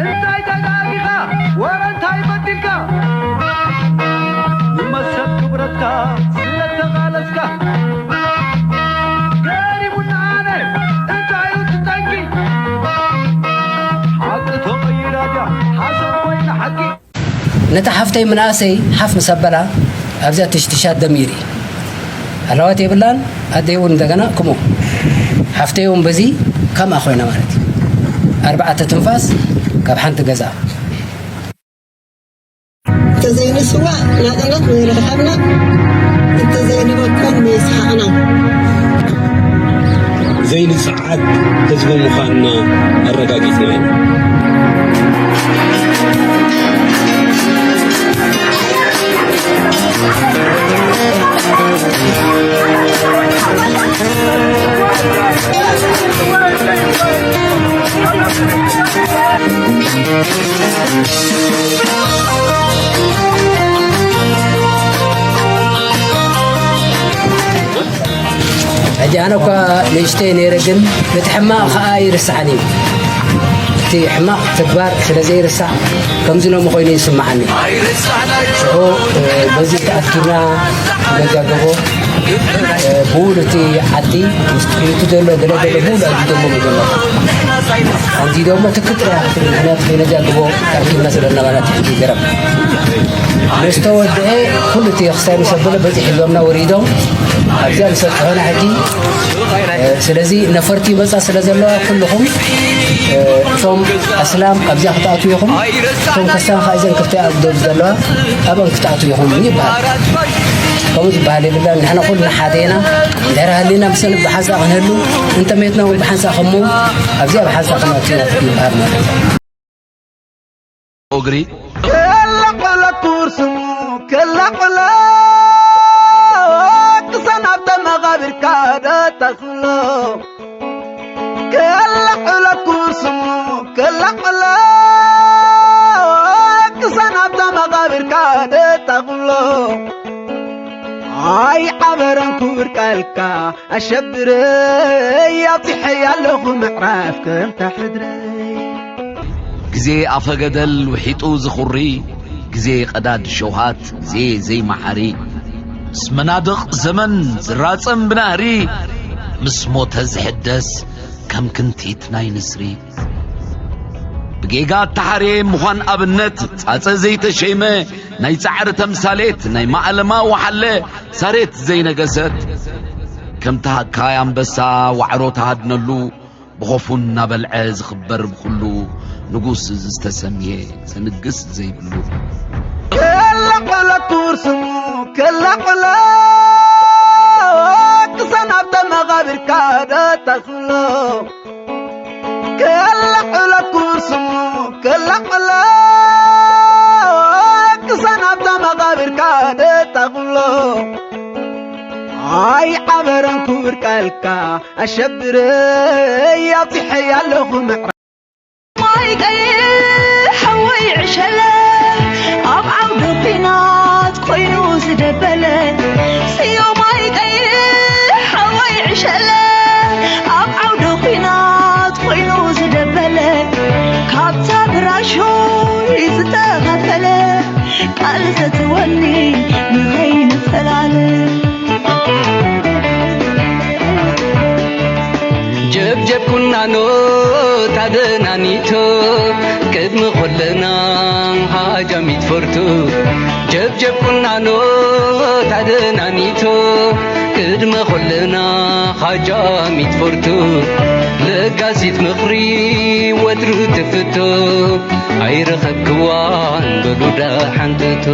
እንታይ ተጋጊኻ? ወረ እንታይ በዲልካ? ንመሰል ክብረትካ ስለ ተቓለስካ። ገሪሙና ኣነ እንታይ እዩ እቲ ጠንቂ? ሓቂ ተቐይራ ድያ ሓሰት ኮይና ሓቂ? ነታ ሓፍተይ ምንኣሰይ ሓፍ ምስ ኣበላ ኣብዚኣ ትሽትሻት ደሚሪ ኣለዋት የብላን። ኣደይ እውን እንደገና ክሞ ሓፍተይ እውን በዚ ከምኣ ኮይና ማለት እዩ። ኣርባዕተ ትንፋስ ካብ ሓንቲ ገዛ። እንተዘይንስዋእ ናጽነት ንረኸብና፣ እንተዘይንበኩን ንስሓቕና። ዘይንጽዓድ ህዝቢ ምዃንና ኣረጋጊጽና ኢና። ሕጂ ኣነ እኳ ንእሽተይ ነይረ፣ ግን ነቲ ሕማቕ ከኣ ኣይርስዓን እዩ። እቲ ሕማቕ ተግባር ስለ ዘይርሳዕ ከምዚ ሎሚ ኮይኑ ይስምዓኒ። ሽዑ በዚ ተኣኪብና ነጃግቦ ብውል እቲ ዓዲ ምስቲ ዘሎ ገለ ገለ ብውል ኣንዲዶሞ ዘሎ ኣንዲዶሞ ትክክል ክትብል ምክንያቱ ከይነጃግቦ ተኣኪብና ስለ እናባና ትሕጂ ገረብ ምስ ተወድአ ኩሉ እቲ ክሳይ ምስ ኣበለ በፂሑ ዞምና ወሪዶም ኣብዚኣ ምስ ኣብፅሖና ሕጂ ስለዚ ነፈርቲ ይመፃ ስለ ዘለዋ ኩልኹም እቶም ኣስላም ኣብዚኣ ክትኣትዉ ኢኹም እቶም ክርስትያን ከዓ እዘን ክልተ ኣብ ደብ ዘለዋ ኣብን ክትኣትዉ ኢኹም ይበሃል ከምኡ ዝበሃል የብላን ንሕና ኩልና ሓደ ኢና እንድሕር ሃሊና ብሰንብ ብሓንሳእ ክንህሉ እንተሜትና እውን ብሓንሳእ ከሞ ኣብዚኣ ብሓንሳእ ክንኣቱ ኢና ይበሃል ማለት እዩ ኦግሪ ከላቕለኩ ስሙ ከላቕሎ ክሳን ኣብተ መቓብርካ ደተኽሎ ከላቕለኩ ስሙ ከላቕሎ ክሳን ኣብተ መቓብርካ ደተኽሎ ኣይዓበረን ክቡር ቃልካ ኣሸብረይ ኣብፂሐ ኣለኹ ምዕራፍ ከምታ ሕድረይ ግዜ ኣፈገደል ውሒጡ ዝኹሪ ግዜ ቀዳድ ሸውሃት ግዜ ዘይመሓሪ ምስ መናድቕ ዘመን ዝራጸም ብናህሪ ምስ ሞተ ዝሕደስ ከም ክንቲት ናይ ንስሪ ብጌጋ እተሓርየ ምዃን ኣብነት ጻጸ ዘይተሸይመ ናይ ጻዕሪ ተምሳሌት ናይ ማእለማ ወሓለ ሳሬት ዘይነገሰት ከምቲ ሃካይ ኣንበሳ ዋዕሮ ተሃድነሉ ብኾፉ እናበልዐ ዝኽበር ብኹሉ ንጉስ ዝተሰምየ ዘንግስ ዘይብሉ ከላቕለኩ ስሙ ከላቕሎ ክሳን ኣብተ መቓብርካ ደተኽሎ ከላቕለኩ ስሙ ከላቕሎ ክሳን ኣብተ መቓብርካ ደተኽሎ ኣይዓበረን ክቡር ቃልካ ኣሸብረይ ኣብፂሐ ኣለኹ ምዕራፍ ማይ ቀይሕ ሓወይ ዕሸለ ኣብ ዓውዲ ኲናት ኮይኑ ዝደበለ ስዮ ማይ ቀይሕ ሓወይ ዕሸለ ኣብ ዓውዲ ኲናት ኮይኑ ዝደበለ ካብታ ብራሾይ ዝተኸፈለ ቃል ዘትወኒ ንኸይንፈላለ ጀብጀብ ቁናኖ ታደናኒቶ ቅድሚ ኾለና ሃጃሚት ፈርቱ ጀብጀብ ቁናኖ ታደናኒቶ ቅድሚ ኾለና ሃጃሚት ፈርቱ ለጋሲት ምኽሪ ወትሩ ትፍቶ ኣይረኸብክዋን በሉዳ ሓንተቶ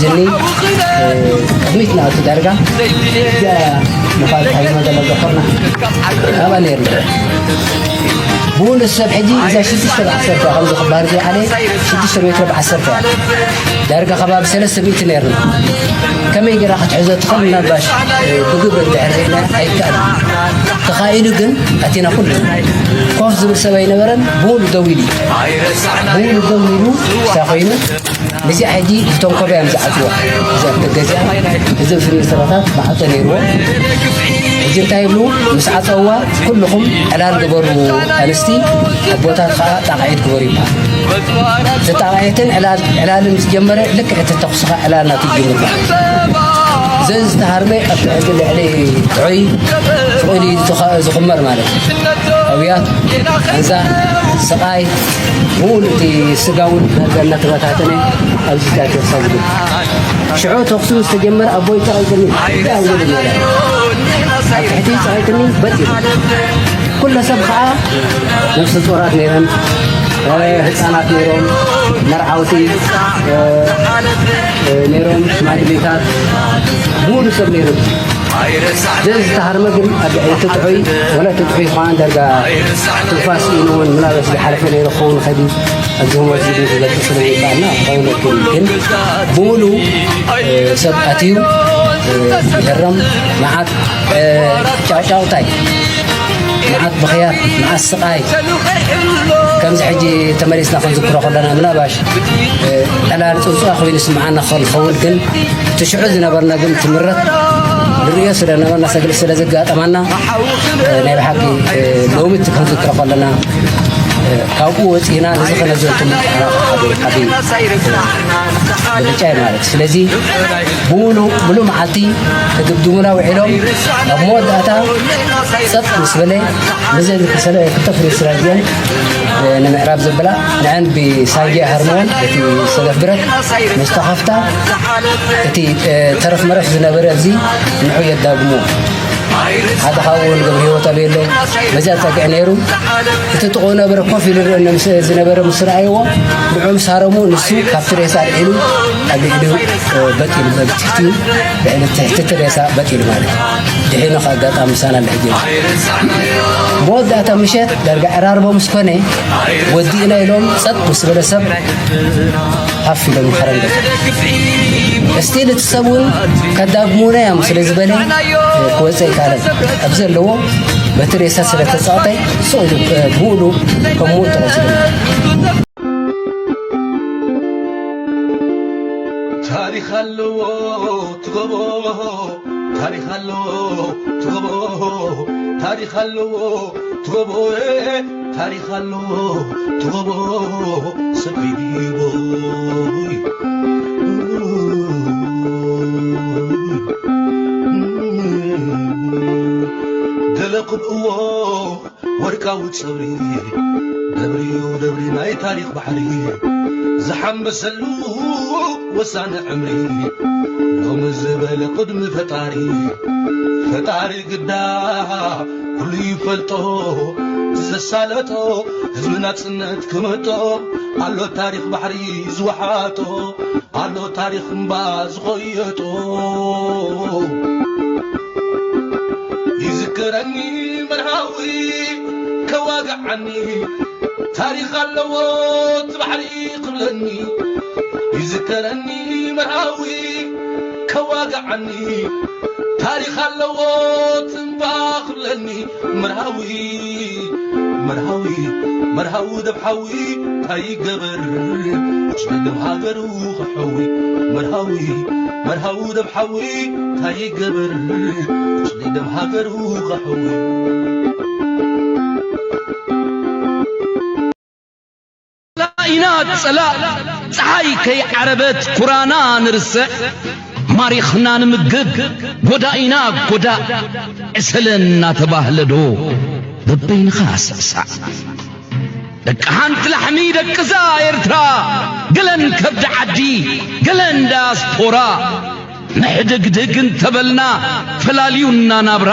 ዝኒ ቅድሚት ናቱ ዳርጋ ንፋል ሓይኖ ዘሎ ዘኾርና ኣብኣ ነይሩ። ብኡ ንሱ ሰብ ሕጂ እዛ ሽዱሽተ ብዓሰርተ ከምዚ ክበሃል ዘይዓለ ሽዱሽተ ሜትሮ ብዓሰርተ እያ። ዳርጋ ከባቢ ሰለስተ ሚእቲ ነይርና። ከመይ ጌራ ክትሕዞ ትኽእል? ምናልባሽ ብግብሪ እንድሕር ርኢና ኣይከኣልን። ተኻኢሉ ግን ኣቲና ኩሉ ኮፍ ዝብል ሰብ ኣይነበረን። ብኡ ደው ኢሉ እዩ። ብኡ ደው ኢሉ እንታይ ኮይኑ ነዚኣ ሕጂ ዝተንኮበ እዮም ዝዓፅዋ። እዛ ተገዚኣ እዚ ፍርኒ ስረታት ማዕፆ ነይርዎ። ሕጂ እንታይ ይብሉ? ምስ ዓፀዋ ኩልኹም ዕላል ግበሩ ኣንስቲ፣ ኣቦታት ከዓ ጣቕዒት ግበሩ ይበሃል። እቲ ጣቕዒትን ዕላል ዕላልን ዝጀመረ ልክዕ እቲ ተኹስኻ ዕላል ናቱ ይጅምር ይበሃል። ዘን ዝተሃርመ ኣብቲ ሕጂ ልዕሊ ጥዑይ ፍቕዲ ዝኸ- ዝኽመር ማለት እዩ። ኣውያት፣ ኣንዛ፣ ስቓይ፣ ሙሉ እቲ ስጋ እውን ናብዛ እናተበታተነ ኣብዚ ታሪኽ ሰጉዱ። ሽዑ ተኹሲ ምስ ተጀመረ ኣቦይ ጸቒጥኒ፣ እንታይ ኣውገደ ማለት ኣብ ትሕቲ ጸቒጥኒ በጥ ኢሉ። ኩለ ሰብ ከዓ ነፍሰ ጾራት ነይረን፣ ህፃናት ነይሮም፣ መርዓውቲ ነይሮም፣ ሽማግሌታት ሙሉ ሰብ ነይሩ። ዝተሃርመ ግን ኣብ እቲ ጥዑይ ወላ እቲ ጥዑይ ኳን ዳርጋ ትንፋስ ኢሉ እውን ምናልባት ዝሓለፈ ነይሩ ክኸውን ይኽእል እዩ። ኣብዚ መወዚ ግን ክገልጽ ስለ ዘይከኣልና ክኸውን ይኽእል እዩ። ግን ብምሉእ ሰብ ኣትዩ ይህረም። መዓት ጫውጫውታይ፣ መዓት ብኽያት፣ መዓት ስቓይ። ከምዚ ሕጂ ተመሊስና ክንዝክሮ ከለና ምናልባሽ ዕላል ጽውጽዋ ኮይኑ ይስምዓና ክኸውን ይኸውን፣ ግን እቲ ሽዑ ዝነበርና ግን ትምረት ንርእዮ ስለ ነበርና ሰግል ስለ ዘጋጠመና ናይ ብሓቂ ሎሚ እቲ ክንዝክሮ ከለና ካብኡ ወፂና ነዚ ከነዘንቱ ሓደ ሓደ ብልጫ እዩ ማለት። ስለዚ ብሙሉ ሙሉ መዓልቲ ክድብድቡና ውዒሎም ኣብ መወዳእታ ጸጥ ምስ በለ ነዘን ክልተ ፍሬ ስራዚአን ንምዕራብ ዘብላ ንዐን ብሳንጃ ሃርሞን እቲ ሰገፍ ብረት ምስ ተኸፍታ እቲ ተረፍ መረፍ ዝነበረ ኣብዚ ንዑ የዳግሙ። ሓደ ካብኡ እውን ገብረ ህይወት ኣበየለ በዚኣ ጸግዒ ነይሩ። እቲ ጥቕኡ ነበረ ኮፍ ኢሉ ዝረአ ዝነበረ ምስ ረኣይዎ ንዑ ምስ ሃረሙ ንሱ ካብቲ ሬሳ ኣልዒሉ ኣብ ልዕሊኡ በጥ ኢሉ ብትሕቲኡ ልዕሊ ትሕቲ እቲ ሬሳ በጥ ኢሉ ማለት እዩ። ድሒኑ ከ ኣጋጣሚ ምሳና ኣሎ ሕጂ። መወዳእታ ምሸት ዳርጋ ዕራርቦ ምስ ኮነ ወዲእና ኢሎም ጸጥ ምስ በለ ሰብ ሃፍ ኢሎም ይኸረንዶ እስቲል እቲ ሰብ እውን ከዳግሙና እዮም ስለ ዝበለ ክወፀ ይከኣለን። ኣብ ዘለዎ በቲ ሬሳ ስለ ተፃወተ ሱቕ ኢሉ ብኡ ከም ሞት ተቐፂሉ። ታሪኽ ኣለዎ ትጎቦ፣ ታሪኽ ኣለዎ ትጎቦ፣ ታሪኽ ኣለዎ ትጎቦ፣ ታሪኽ ኣለዎ ትጎቦ፣ ሰበይ ድዩ ጎቦይ? ገለ ክብእዎ ወርቃዊ ጸብሪ፣ ደብሪዩ ደብሪ ናይ ታሪኽ ባሕሪ፣ ዝሓንበሰሉ ወሳኒ ዕምሪ፣ ሎሚ ዝበለ ቅድሚ ፈጣሪ፣ ፈጣሪ ግዳ ኩሉ ይፈልጦ፣ ዘሳለጦ ህዝቢ ናጽነት ክመጦ፣ ኣሎ ታሪኽ ባሕሪ ዝወሓጦ፣ ኣሎ ታሪኽ እምባ ዝኸየጦ። ይዝከረኒ መርሃዊ ከዋግዓኒ፣ ታሪኽ ኣለዎ እቲ ባሕሪ ክብለኒ። ይዝከረኒ መርሃዊ ከዋግዓኒ፣ ታሪኽ ኣለዎ እቲ እምባ ክብለኒ። መርሃዊ፣ መርሃዊ፣ መርሃዊ ደብሓዊ እንታይ ይገበር፣ ቁስሊ ደም ሃገሩ ክሕዊ። መርሃዊ፣ መርሃዊ ደብሓዊ እንታይ ይገበር፣ ቁስሊ ደም ሃገሩ ክሕዊ። ጸላኢና ጸላእ፣ ጸሓይ ከይዓረበት ኩራና ንርስዕ፣ ማሪኽና ንምግብ፣ ጎዳኢና ጎዳእ፣ ዕሰለ እናተባህለ ዶ በበይንኻ ስዕሳዕ። ደቂ ሓንቲ ላሕሚ ደቅዛ ኤርትራ፣ ገለን ከብዲ ዓዲ፣ ገለን ዳያስፖራ፣ ምሕድግድግ እንተበልና ፈላልዩና ናብራ፣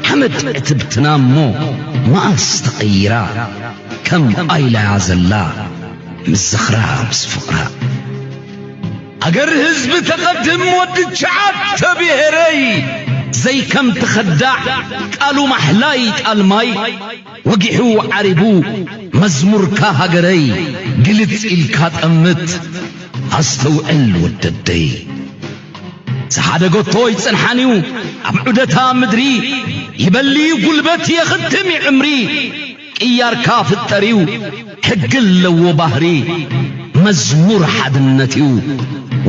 ሓመድ እትብትና እሞ መኣስ ተቐይራ፣ ከም ኣይላያ ዘላ ምስ ዝኽራ ምስ ፍቕራ። እገር ህዝቢ ተቐድም ወዲ ትሽዓተ ብሄረይ፣ ዘይከም ተኸዳዕ ቃሉ ማሕላይ ቃል ማይ፣ ወጊሑ ዓሪቡ መዝሙርካ ሃገረይ፣ ግልጽ ኢልካ ጠምት ኣስተውዕል ወደደይ። ዝሓደገቶ ይጸንሓን'ዩ ኣብ ዑደታ ምድሪ፣ ይበሊ ጉልበት የኽትም እዩ ዕምሪ። ቅያርካ ፍጠር እዩ ሕጊ ኣለዎ ባህሪ፣ መዝሙር ሓድነት እዩ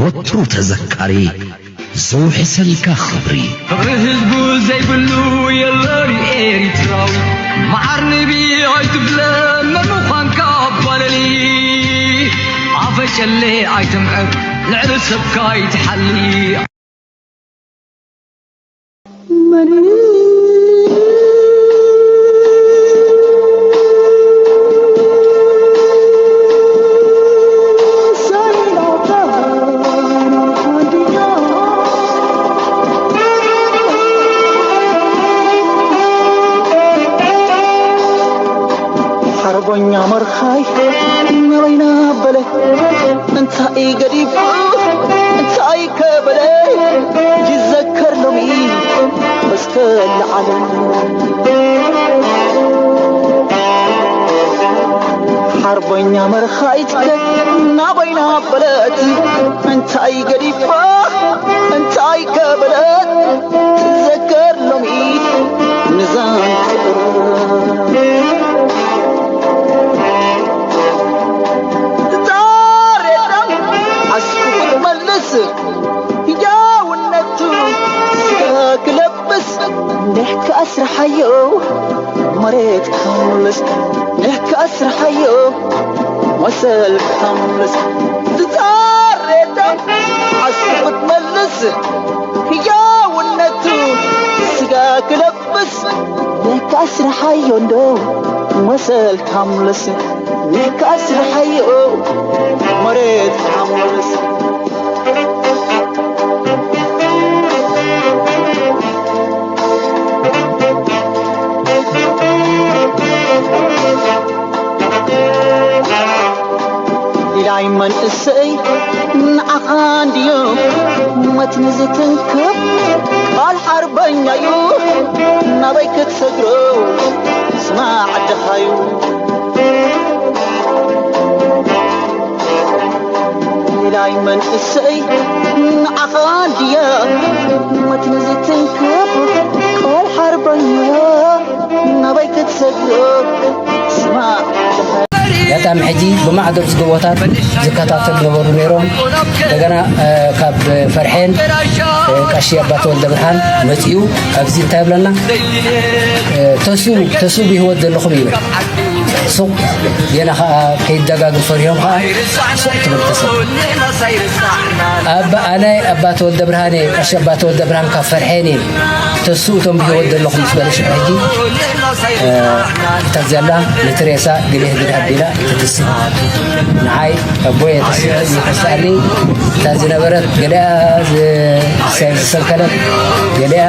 ወትሩ ተዘካሪ፣ ዘውሕሰልካ ኽብሪ። ፍቕሪ ህዝቡ ዘይብሉ የለን ኤሪትራዊ። መዓር ንቢ ኣይትብለ መን ምዃንካ ኣባለሊ። ኣፈ ጨሌ ኣይትምዕር ልዕሊ ሰብካ ኣይትሓሊ። ሓርበኛ መርኻይ ናበይና በለ እንታይ ገዲፉ እንታይ ከበለ ይዘከር ሎሚ እስከ ለዓለም ሓርበኛ መርኻይትከ ናበይና በለት እንታይ ገዲፋ እንታይ ከበለት ትዘከር ሎሚ ንዛን ዛሬ ደም ኣስኩት መልስ ህያውነቱ ክለብስ ንሕካ ኣስርሓዮ መሬት ካምልስ ንሕካ ኣስርሓዮ መሰል ካምልስ ዛሬ ደም ኣስኩት መልስ ህያውነቱ ስጋ ክለብስ ንሕካ ኣስርሓዮ እንዶ መሰል ካምልስ ንሕካ ኣስርሓዮ መሬት ካምልስ ኢላይ መንእሰይ ንዓኻ እንድዩ መትኒ ዝትንክፍ ቃል ሓርበኛዩ ናበይ ክትሰግሮ ስማዕ ድኻዩ ኢላይ መንእሰይ ንዓኻ እንድያ መትኒ ዝትንክፍ ቃል ሓርበኛ ናበይ ክትሰግሮ ስማዕ ድኻዩ ኣጋጣሚ ሕጂ ብማዕዶ ዝጎቦታት ዝከታተሉ ነበሩ ነይሮም። እንደገና ካብ ፈርሐን ቀሺ ኣባ ተወልደ ብርሃን መፂኡ ኣብዚ እንታይ ይብለና፣ ተሱ ተሱ ብህይወት ዘለኹም ይብል። ሱቕ ገና ከዓ ከይደጋግም ፈሪሆም ከዓ ሱቕ ትብል ተሰብ። ኣባ ኣነ ኣባ ተወልደ ብርሃን እየ፣ ቀሺ ኣባ ተወልደ ብርሃን ካብ ፈርሐን እየ። ተሱ እቶም ብህይወት ዘለኹም ምስ በለ ሽዑ ሕጂ እታ ዘላ ነቲ ሬሳ ግልህ ግልህ ኣቢላ ትትስእ። ንዓይ ኣቦየ ተስእኒ እታ ዝነበረት ገሊኣ ዝሰንከለት ገሊኣ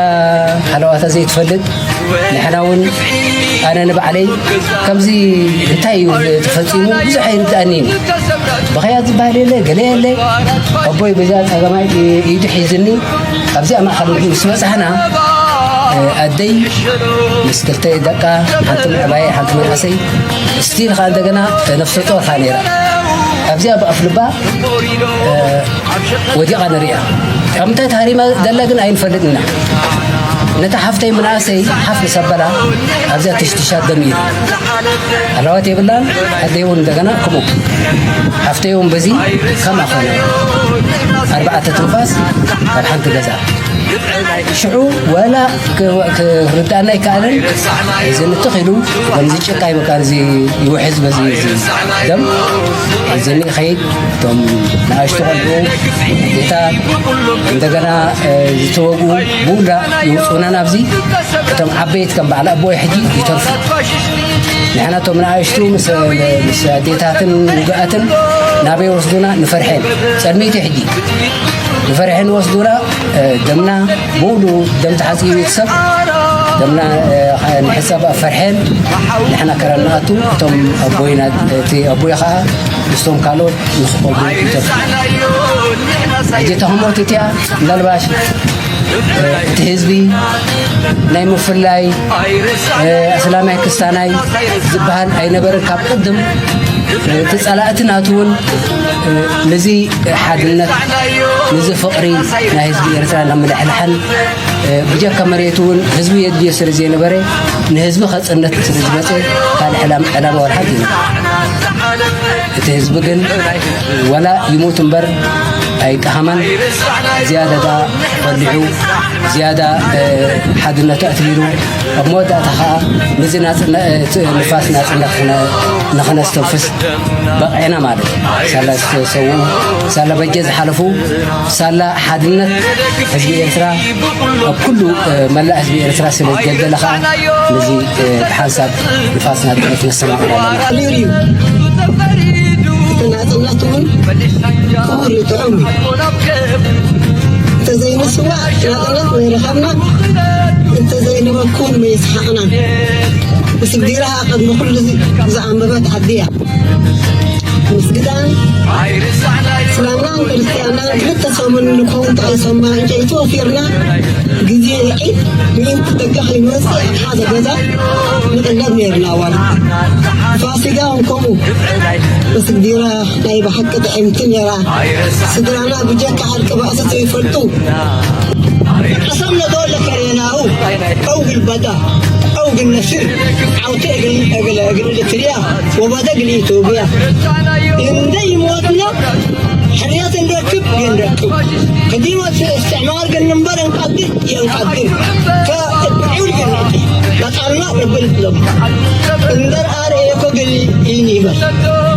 ሃለዋታ ዘይትፈልጥ ንሕና እውን ኣነ ንባዕለይ ከምዚ እንታይ እዩ ተፈፂሙ ብዙሕ ኣይርድኣኒን። ብኸያት ዝበሃል የለ ገለ የለ ኣቦይ በዛ ፀገማይ ኢዱ ሒዝኒ ኣብዚኣ ማእኸል ምስ በፃሕና ኣደይ ምስ ክልተ ደቃ ሓንቲ ምዕባየ ሓንቲ መንእሰይ ስቲል ከዓ እንደገና ነፍሰ ጦር ከዓ ነይራ ኣብዚኣ ብኣፍልባ ወዲቓ ንሪኣ ካብ ምንታይ ተሃሪማ ዘላ ግን ኣይንፈልጥ ኢና ነታ ሓፍተይ ምንኣሰይ ሓፍ ምስ ኣበላ ኣብዚኣ ትሽትሻት ደም እዩ ኣለዋት የብላን ኣደይ እውን እንደገና ከምኡ ሓፍተይ እውን በዚ ከምኣ ኾነ ኣርባዕተ ትንፋስ ካብ ሓንቲ ገዛ ሽዑ ወላ ክርዳእና ይከኣልን እዚ ንትኽ ኢሉ ከምዚ ጭቃ ይበቃ እዚ ይውሕዝ በዚ እዚ ደም እዚ ንኸይድ እቶም ንኣሽቱ ቆልዑ ጌታ እንደገና ዝተወግኡ ብውዳ ይውፅኡና ናብዚ እቶም ዓበይት ከም በዓል ኣቦይ ሕጂ ይተርፉ ንሕና እቶም ንኣሽቱ ምስ ኣዴታትን ውግኣትን ናበይ ወስዱና ንፈርሐን ጸልመይቲ ሕጂ ንፈርሐን ወስዱና ደምና ብውሉ ደም ተሓፂቡ ቤተሰብ ከምና ንሕሳብ ኣብ ፈርሐን ንሕና ከረናቱ እቶም ኣቦይና እቲ ኣቦይ ከዓ ምስቶም ካልኦት ንክቆልቡ ይተርፉ። ሕጂ ተኸሞት እቲኣ ምናልባሽ እቲ ህዝቢ ናይ ምፍላይ ኣስላማይ ክስታናይ ዝበሃል ኣይነበረን። ካብ ቅድም እቲ ጸላእቲ ናቱ እውን ነዚ ሓድነት፣ ነዚ ፍቕሪ ናይ ህዝቢ ኤርትራ ንምልሕልሓን ብጀካ መሬት እውን ህዝቢ የድልዮ ስለ ዘይነበረ ንህዝቢ ከጽነት ስለ ዝመጸ ካልእ ዕላማ ዕላማ ወልሓት እዩ። እቲ ህዝቢ ግን ወላ ይሞት እምበር ኣይቀሃመን። ዝያዳ ዳ በሊዑ ዝያዳ ሓድነቱ ኣትሪሩ ኣብ መወዳእታ ከዓ ነዚ ንፋስ ናጽነት ንኸነስተንፍስ በቕዕና ማለት እዩ። ሳላ ዝተሰዉ፣ ሳላ በጀ ዝሓለፉ፣ ሳላ ሓድነት ህዝቢ ኤርትራ ኣብ ኩሉ መላእ ህዝቢ ኤርትራ ስለ ዝደልደለ ከዓ ነዚ ብሓንሳብ ንፋስ ናጽነት ነሰማምዕ ኣለና። እቲ ናጽነት እውን ክቡር እዩ፣ ጥዑም እዩ። እንተዘይንስዋዕ ናጽነት መይረኸብና፣ እንተዘይንበኩን መይስሓቕናን። ምስግዲራ ቅድሚ ኩሉ ዝኣንበበት ዓዲ እያ። ምስግዳን እስላምናን ክርስትያናን ክልተ ሰሙን ንከውን ጠቒሶማ፣ ዕንጨይቲ ወፊርና፣ ግዜ ይዒድ፣ ምእንቲ ደገ ከይመጽእ ኣብ ሓደ ገዛ ንቕለብ ነይርና። ዋል ፋሲጋ እውን ከምኡ። ምስግዲራ ናይ ብሓቂ ጥዕምቲ ነይራ። ስድራና ብጀካ ዓርቂ ባእሲ ዘይፈልጡ። قسم لدول كريناو، أو بالبدا، أو بالنسر، أو تأجل، أجل، أجل التريا، وبدا أجل إثيوبيا. إن دي موتنا، حريات نركب، ينركب. قديمة استعمار قال نمبر ينقدر، ينقدر. فالدعول قال، بطلنا نقول لهم. إن در آر إيكو قال ينيبر.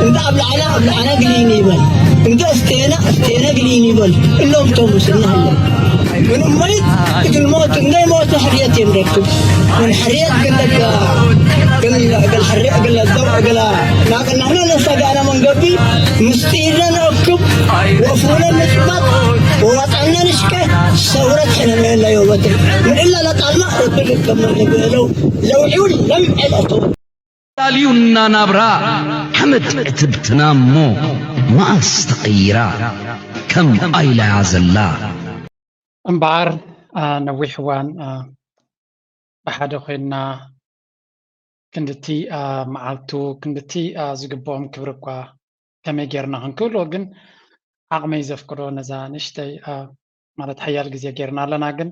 إن در أبلعنا، أبلعنا قال ينيبر. إن در استينا، استينا قال ينيبر. اللهم تومس النهلة. من أمريت، إذا الموت، إن الموت حرية يمركب. من حرية قال لك، قال، قال حرية، قال الدور، قال، لا، قال نحن لسه قاعدة من قبل، مستيرنا نركب، وفونا نثبت، ووطننا نشكي، ثورة حنا من لا يوم. من إلا لا تعلم، رب لك من نقول لو يقول لم علته. ላልዩና ናብራ ሓመድ እትብትና እሞ መዓስ ተቐይራ ከም ኣይላያ ዘላ። እምበኣር ነዊሕ እዋን ብሓደ ኮይንና ክንድቲ መዓልቱ ክንድቲ ዝግብኦም ክብሪ እኳ ከመይ ጌርና ክንክብሎ ግን ዓቕመይ ዘፍቅዶ ነዛ ንእሽተይ ማለት ሓያል ግዜ ጌርና ኣለና። ግን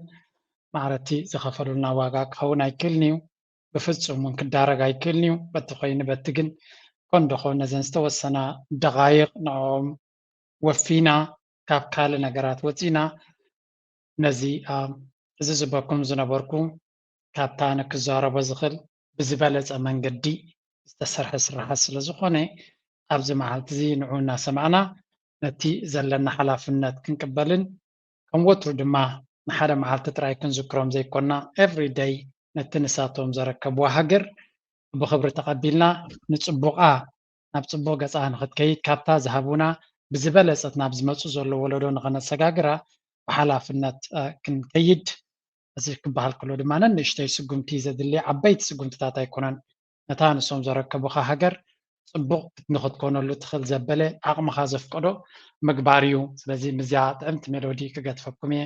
ማዕረቲ ዝኸፈሉልና ዋጋ ክኸውን ኣይክእልን እዩ። ብፍጹም እውን ክዳረግ ኣይክእልን እዩ። በቲ ኮይኑ በቲ ግን ኮን ደኾን ነዘን ዝተወሰና ደቓይቕ ንዕኦም ወፊና ካብ ካልእ ነገራት ወጺና ነዚ እዚ ዝበኩም ዝነበርኩ ካብታ ኣነ ክዛረቦ ዝኽእል ብዝበለጸ መንገዲ ዝተሰርሐ ስራሓት ስለ ዝኾነ ኣብዚ መዓልቲ እዚ ንዑ እናሰማዕና ነቲ ዘለና ሓላፍነት ክንቅበልን ከም ወትሩ ድማ ንሓደ መዓልቲ ጥራይ ክንዝክሮም ዘይኮና every day ነቲ ንሳቶም ዘረከብዋ ሃገር ብኽብሪ ተቐቢልና ንጽቡቓ ናብ ጽቡቕ ገጻ ንኽትከይድ ካብታ ዝሃቡና ብዝበለጸት ናብ ዝመጹ ዘሎ ወለዶ ንኸነሰጋግራ ብሓላፍነት ክንከይድ እዚ ክበሃል ከሎ ድማ ንእሽተይ ስጉምቲ ዘድሊ ዓበይቲ ስጉምትታት ኣይኮነን። ነታ ንሶም ዘረከቡኻ ሃገር ጽቡቕ ንኽትኮነሉ ትኽእል ዘበለ ዓቕምኻ ዘፍቀዶ ምግባር እዩ። ስለዚ ምዚያ ጥዕምቲ ሜሎዲ ክገድፈኩም እየ።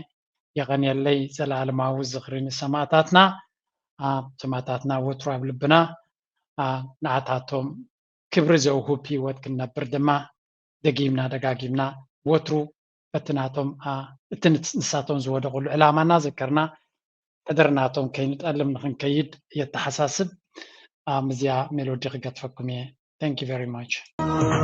የቐንየለይ። ዘለኣለማዊ ዝኽሪ ንሰማእታትና። ሰማእታትና ወትሩ ኣብ ልብና። ንዓታቶም ክብሪ ዘውህብ ህይወት ክንነብር ድማ ደጊምና ደጋጊምና ወትሩ በቲ ናቶም እቲ ንሳቶም ዝወደቕሉ ዕላማ እናዘከርና ሕድሪ ናቶም ከይንጠልም ንክንከይድ የተሓሳስብ። ምዚያ ሜሎዲ ክገድፈኩም እየ። Thank you very much.